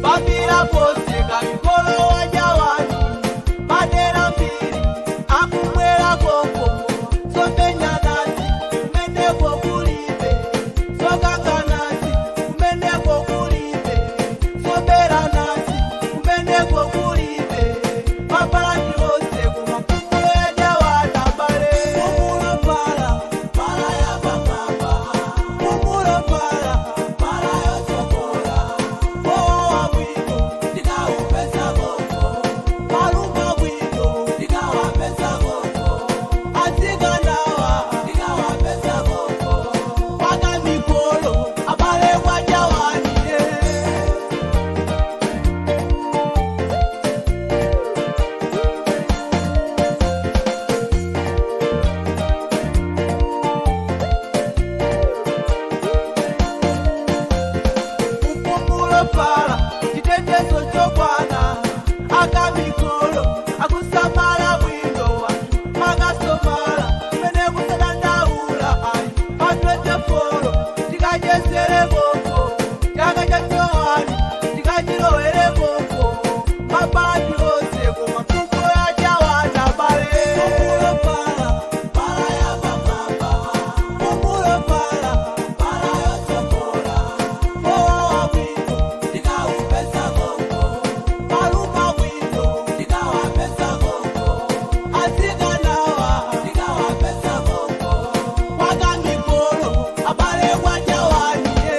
Pambira pose kamikolo wajawani madera mbiri akumwera konko somenyanasi kumeneko kulibe sokanganasi kumeneko kulibe soberanasi kumeneko kulibe mapalani onse kumakumbulo yajawana bale kumulo pala pala ya pamama kumulo pala pala yosokola mowa bwino ndikawupeza koko maluma bwino ndikawapeza koko azikanawa ndikawapeza koko pakamikolo abale kwajawaniye. Kupumulo pala chitetezo chokwana akamikolo akusamala bwino makasomala kumene kusadandaula ayi pa 24 tikachezere koko chaka cha jowani tikachilowere koko mabadi onse koma kumbulo ya jawana bale kumbulo pala pala ya pamama kumbulo pala pala yosokola mowa bwino ndikawupeza koko maluma bwino ndikawapeza koko azikanawa ndikawapeza koko kwakamikolo abale kwajawaniye.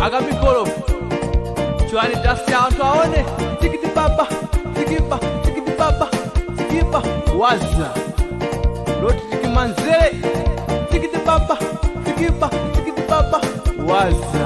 Akamikolo chwani dasi anthu aone tikiti baba tikiba tikiti baba tikiba waza loti tikimanzere tikiti baba tikiba tikiti baba waza.